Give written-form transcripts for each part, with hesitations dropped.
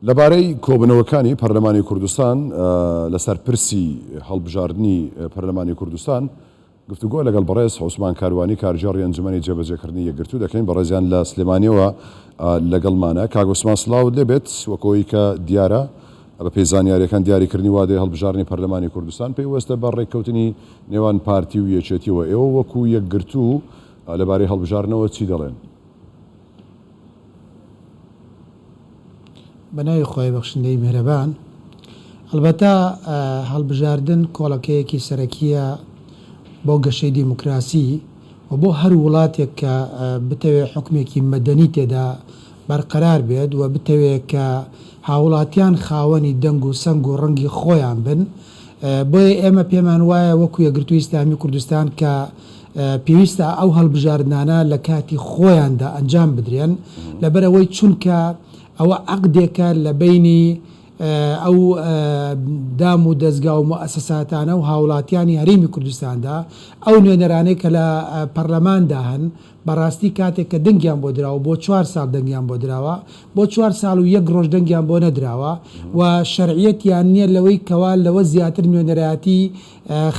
لەبارەی کۆبوونەوەکانی پەرلەمانی کوردستان لەسەر پرسی هەڵبژاردنی پەرلەمانی کوردستان گفتوگۆ لەگەڵ بەڕێز عوسمان کاروانی کارگێڕی ئەنجومەنی جێبەجێکردنی یەکگرتوو دەکەین، بەڕێزیان لە سلێمانیەوە لەگەڵمانە. کاک عوسمان سڵاوت لێبێت، وەک ئەوەی کە دیارە بەپێی زانیاریەکان دیاریکردنی وادەی هەڵبژاردنی پەرلەمانی کوردستان پەیوەستە بە ڕێککەوتنی نێوان پارتی و یەکێتیەوە، ئێوە وەکو یەکگرتوو لەبارەی هەڵبژاردنەوە چی دەڵێن؟ بە ناوی خوای بەخشندەی میهرەبان. ئەڵبەتە هەڵبژاردن کۆڵەکەیەکی سەرەکییە بۆ گەشەی دیموکراسی و بۆ هەر وڵاتێک کە بتەوێ حوکمێکی مەدەنی تێدا بەرقەرار بێت و بتەوێ کە هاوڵاتیان خاوەنی دەنگ و سەنگ و ڕەنگی خۆیان بن. بۆیە ئێمە پێمان وایە وەکو یەکگرتووی ئیسلامی کوردستان کە پێویستە ئەو هەڵبژاردنانە لە کاتی خۆیاندا ئەنجام بدرێن، لەبەرئەوەی چونکە ئەوە عەقدێکە لە بەینی ئەو دام و دەزگا و موئەسەساتانە و هاوڵاتیانی هەرێمی کوردستاندا، ئەو نوێنەرانەی کە لە پەرلەماندا هەن، بەڕاستی کاتێک کە دەنگیان بۆ دراوە بۆ چوار ساڵ دەنگیان بۆ دراوە، بۆ چوار ساڵ و یەک ڕۆژ دەنگیان بۆ نەدراوە و شەرعیەتیان نییە لەوەی کەوا لەوە زیاتر نوێنەرایەتی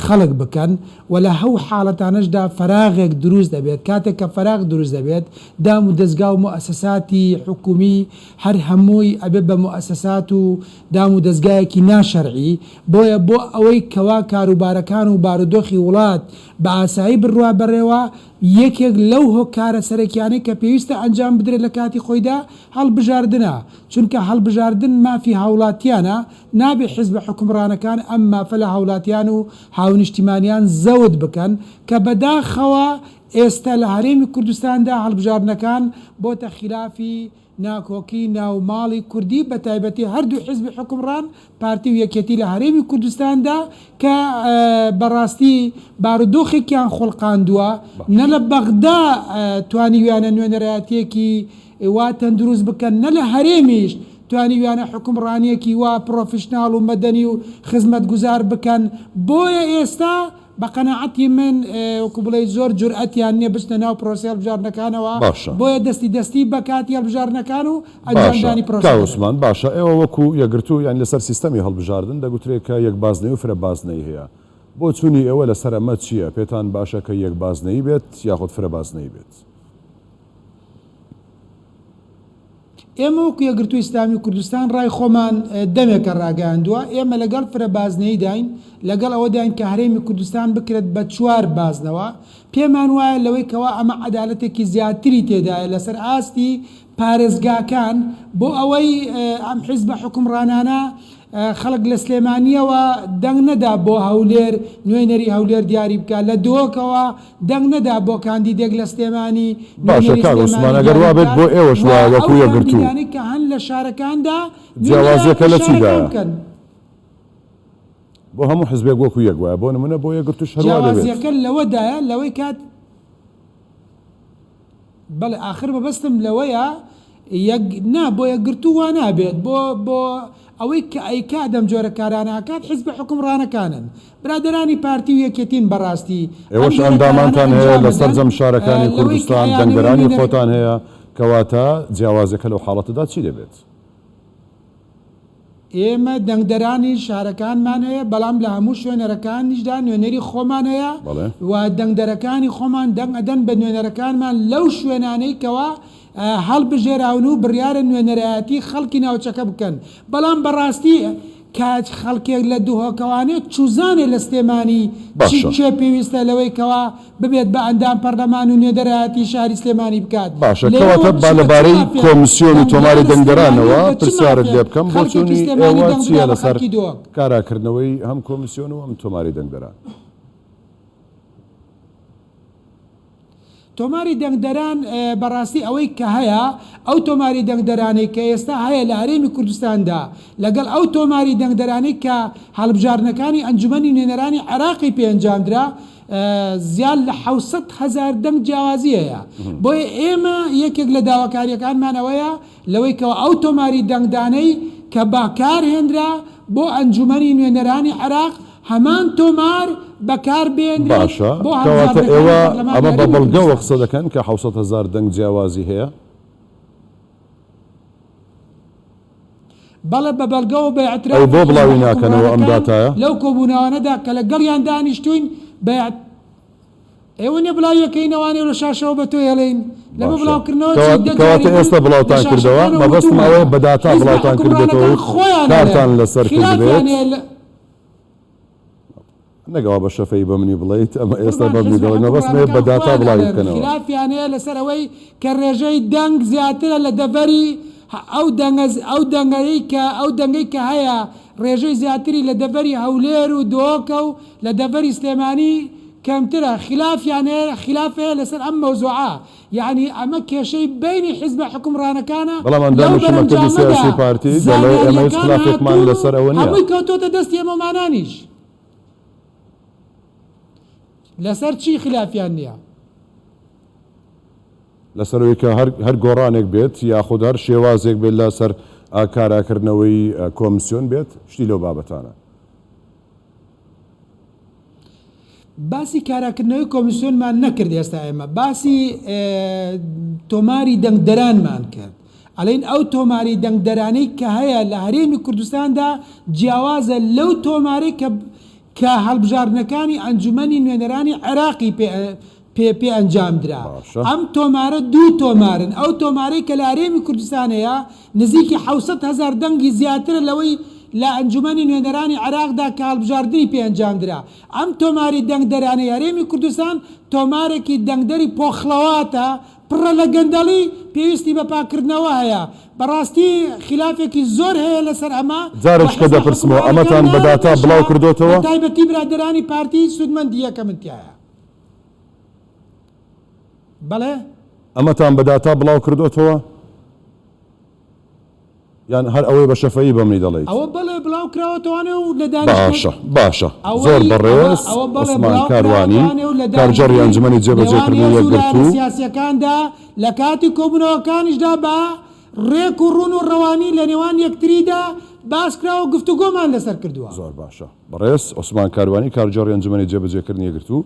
خەڵک بکەن و لە هەو حاڵەتانەشدا فەراغێک دروست دەبێت، کاتێک کە فەراغ دروست دەبێت دام و دەزگا و موئەسەساتی حکومی هەر هەمووی ئەبێت بە موئەسەسات و دام و دەزگایەکی نا شەرعی، بۆیە بۆ ئەوەی کەوا کاروبارەکان و بارودۆخی وڵات بە ئاسایی بڕوا بەڕێوە یەکێک لەو هۆکارە سەرەکیانەی کە پێویستە ئەنجام بدرێت لە کاتی خۆیدا هەڵبژاردنە، چونکە هەڵبژاردن مافی هاوڵاتیانە، نابێ حیزبە حوکمڕانەکان ئەم مافە لە هاوڵاتیان و هاونیشتیمانیان زەوت بکەن، کە بەداخەوە ئێستا لە هەرێمی کوردستاندا هەڵبژاردنەکان بۆتە خیلافی ناکۆکی ناو ماڵی کوردی بەتایبەتی هەردوو حیزبی حوکمڕان پارتی و یەکێتی لە هەرێمی کوردستاندا کە بەڕاستی بارودۆخێکیان خوڵقاندووە نە لە بەغدا توانیویانە نوێنەرایەتیەکی وا تەندروست بکەن نە لە هەرێمیش توانیویانە حوکمڕانیەکی وا پڕۆفیشناڵ و مەدەنی و خزمەتگوزار بکەن بۆیە ئێستا بە قەناعەتی من وەکو بڵێی زۆر جورئەتیان نیە بچنە ناو پرۆسەی هەڵبژاردنەکانەوە باشە. بۆیە دەستی دەستی بە کاتی هەڵبژاردنەکان و باشە ئەنجامدانی کاک پرۆسەکە دەبێت. عوسمان باشە ئێوە وەکو یەکگرتوو یانی لەسەر سیستەمی هەڵبژاردن دەگوترێ کە یەک بازنەی و فرە بازنەیی هەیە بۆچوونی ئێوە لەسەر ئەمە چییە پێتان باشە کە یەک بازنەیی بێت یاخود فرە بازنەیی بێت؟ ئێمە وەکو یەکگرتووی ئیسلامی کوردستان ڕای خۆمان دەمێکە ڕاگەیاندووە، ئێمە لەگەڵ فرە بازنەییداین، لەگەڵ ئەوەداین کە هەرێمی کوردستان بکرێت بە چوار بازنەوە، پێمان وایە لەوەی کەوا ئەمە عەدالەتێکی زیاتری تێدایە لەسەر ئاستی پارێزگاکان بۆ ئەوەی ئەم حیزبە حوکمڕانانە خەڵک لە سلێمانییەوە دەنگ نەدا بۆ هەولێر نوێنەری هەولێر دیاری بکا، لە دهۆکەوە دەنگ نەدا بۆ کاندیدێک لە سلێمانی باشە نوێنەری کاک سلێمانی عوسمان ئەگەر دیاری وا بێت بکات بۆ ئێوەش و وایە ئەو وەکو یەکگرتوو. کاندیدانەی کە هەن لە شارەکاندا جیاوازیەکە نوێنەرایەتی لە شارەکان چیدایە؟ بکەن. بۆ هەموو حزبێک وەکو یەک وایە بۆ نمونە بۆ یەکگرتووش هەر وا دەبێت. جیاوازیەکە لەوەدایە لەوەی کات. بەڵێ ئاخر مەبەستم لەوەیە یەک نا بۆ یەکگرتوو وا نابێت بۆ بۆ ئەوەی کە ئەیکات ئەم جۆرە کارانە ئەکات حیزبە حوکمڕانەکانن برادەرانی پارتی و یەکێتین بەڕاستی ئەم ئێوەش جۆرە کارانە ئەندامانتان هەیە ئەنجام لە ئەدەن سەرجەم شارەکانی لەوەی کە کوردستان ئەیانەوێ دەنگدەرانی نوێنەر خۆتان هەیە کەواتە جیاوازیەکە لەو حاڵەتەدا چی دەبێت؟ ئێمە دەنگدەرانی شارەکانمان هەیە، بەڵام لە هەموو شوێنەرەکانیشدا نوێنەری خۆمان هەیە و دەنگدەرەکانی خۆمان دەنگ ئەدەن بە نوێنەرەکانمان لەو شوێنانەی کەوا هەڵبژێراون و بڕیارە نوێنەرایەتی خەڵکی ناوچەکە بکەن. بەڵام بەڕاستی کە خەڵکێک لە دهۆکەوانێ چوزانێ لە سلێمانی چی باشە. کێ پێویستە لەوەی کەوا ببێت بە ئەندام پەرلەمان و نوێنەرایەتی شاری سلێمانی بکات باشە لێرەوە کەواتە چ با بە چ لەبارەی مافێک کۆمسیۆن و تۆماری دەنگدەرە سلێمانی دەنگدەرانەوە و بە چ پرسیارت مافێک لێ بکەم خەڵکێکی بۆچوونی سلێمانی ئێوە دەنگ چییە بدا بە لەسەر خەڵکی دهۆک؟ کاراکردنەوەی هەم کۆمسیۆن و هەم تۆماری دەنگدەران؟ تۆماری دەنگدەران بەڕاستی ئەوەی کە هەیە ئەو تۆماری دەنگدەرانەی کە ئێستا هەیە لە هەرێمی کوردستاندا لەگەڵ ئەو تۆماری دەنگدەرانەی کە هەڵبژاردنەکانی ئەنجومەنی نوێنەرانی عێراقی پێ ئەنجامدرا زیاد لە 700 هەزار دەنگ جیاوازی هەیە بۆیە ئێمە یەکێک لە داواکاریەکانمان ئەوەیە لەوەی کەوا ئەو تۆماری دەنگدانەی کە بەکار هێنرا بۆ ئەنجومەنی نوێنەرانی عێراق هەمان تۆمار بەکار بێنرێت باشە بۆ کەواتە هەڵبژاردنەکانی ئێوە پەرلەمانی ئەمە بە هەرێمی بەڵگەوە قسە کوردستانیش. دەکەن کە 700 هەزار دەنگ جیاوازی هەیە؟ بەڵێ بە بەڵگەوە بە ئەی ئیعترافی بۆ حیزبە بڵاوی ناکەنەوە ئەم حوکمڕانەکان داتایە؟ لەو کۆبوونەوانەدا کە لەگەڵیان دانیشتووین بە ئێوە نیە بڵاویەکەینەوانێ و لە شاشەوە بە تۆ ئەڵێین لەمە باشە بڵاوکردنەوە چی دە جاری کەواتە تر ئێستا لە بڵاوتان کردەوە شاشەکانەوە مەبەستم وتومانە ئەوەیە بە داتا حیزبە بڵاوتان کردێتەوە حوکمڕانەکان و خۆیان ئەڵێن کارتان لەسەر خیلافیان کردبێت؟ هەیە لە نەک ئەوە بە شەفەیی بە منی بڵێیت ئەمە ئێستا قوربان بە منی حیزبە دەڵێیت مەبەستم ئەوەیە حوکمڕانەکان بە داتا خۆیان بڵاوی ئەڵێن بکەنەوە. خیلافیان هەیە لەسەر ئەوەی کە ڕێژەی دەنگ زیاترە لە دەڤەری ئەو دەنگە ئەو دەنگەی کە ئەو دەنگەی کە هەیە ڕێژەی زیاتری لە دەڤەری هەولێر و دهۆکە و لە دەڤەری سلێمانی کەمترە خیلافیان هەیە خیلاف هەیە لەسەر ئەم مەوزوعە یەعنی ئەمە کێشەی بەینی حیزبە حوکمڕانەکانە بەڵام لەو ئەندامێکی مەکتەبی بەرەنجامەدا سیاسی پارتی دەڵێ ئێمە هیچ زانیاریەکان خلافێکمان هاتوون و لەسەر ئەوە نییە. هەمووی کەوتۆتە دەستی ئێمەمانانیش. لەسەر چی خلافیان نییە؟ لەسەر ئەوەی کە هەر هەر گۆڕانێک بێت یاخود هەر شێوازێک بێت لەسەر کاراکردنەوەی کۆمسیۆن بێت شتی لەو بابەتانە. باسی کاراکردنەوەی کۆمیسیۆنمان نەکرد ئێستا ئێمە باسی تۆماری دەنگدەرانمان کرد ئەلین ئەو تۆماری دەنگدەرانەی کە هەیە لە هەرێمی کوردستاندا جیاوازە لەو تۆمارەی کە کە هەڵبژاردنەکانی ئەنجومەنی نوێنەرانی عێراقی پێ پێ پێ ئەنجام درا. باشە. ئەم تۆمارە دوو تۆمارن، ئەو تۆمارەی کە لە هەرێمی کوردستان هەیە نزیکی 700,000 دەنگی زیاترە لەوەی لە ئەنجومەنی نوێنەرانی عێراقدا کە هەڵبژاردنی پێ ئەنجام درا. ئەم تۆماری دەنگدەرانەی هەرێمی کوردستان تۆمارێکی دەنگدەری پۆخڵەواتە، پڕە لە گەندەڵی، پێویستی بە پاککردنەوە هەیە. بەڕاستی خیلافێکی زۆر هەیە لەسەر ئەمە و جارێکیکە حیزبە دەپرسمەوە حوکمڕانەکان ئەمەتان بە نایەنە داتا پێشەوە، بڵاو کردۆتەوە؟ بەتایبەتی برادەرانی پارتی سوودمەندی یەکەمن تیایا. بەڵێ. ئەمەتان بە داتا بڵاو کردۆتەوە؟ یان هەر ئەوەی بە شەفەیی بە منی دەڵێیت؟ ئەوە بەڵێ بڵاو کراوەتەوانێ و لە دانیشتنە باشە باشە زۆر ئەوەی ئەوە بەڕێز ئەوە بەڵێ عوسمان بڵاو کاروانی کراوەتەوانێ و لە کارگێڕی دانیشتنی ئەنجومەنی نێوان جێبەجێکردنی هێز و لایەنە یەکگرتوو. سیاسیەکاندا لە کاتی کۆبوونەوەکانیشدا بە ڕێک و ڕوون و ڕەوانی لە نێوان یەکتریدا باس کراوە و گفتوگۆمان لەسەر کردووە. زۆر باشە بەڕێز عوسمان کاروانی کارگێڕی ئەنجومەنی جێبەجێکردنی یەکگرتوو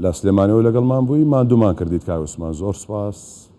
لە سلێمانیەوە لەگەڵمان بووی ماندوومان کردیت کاک عوسمان زۆر سوپاس.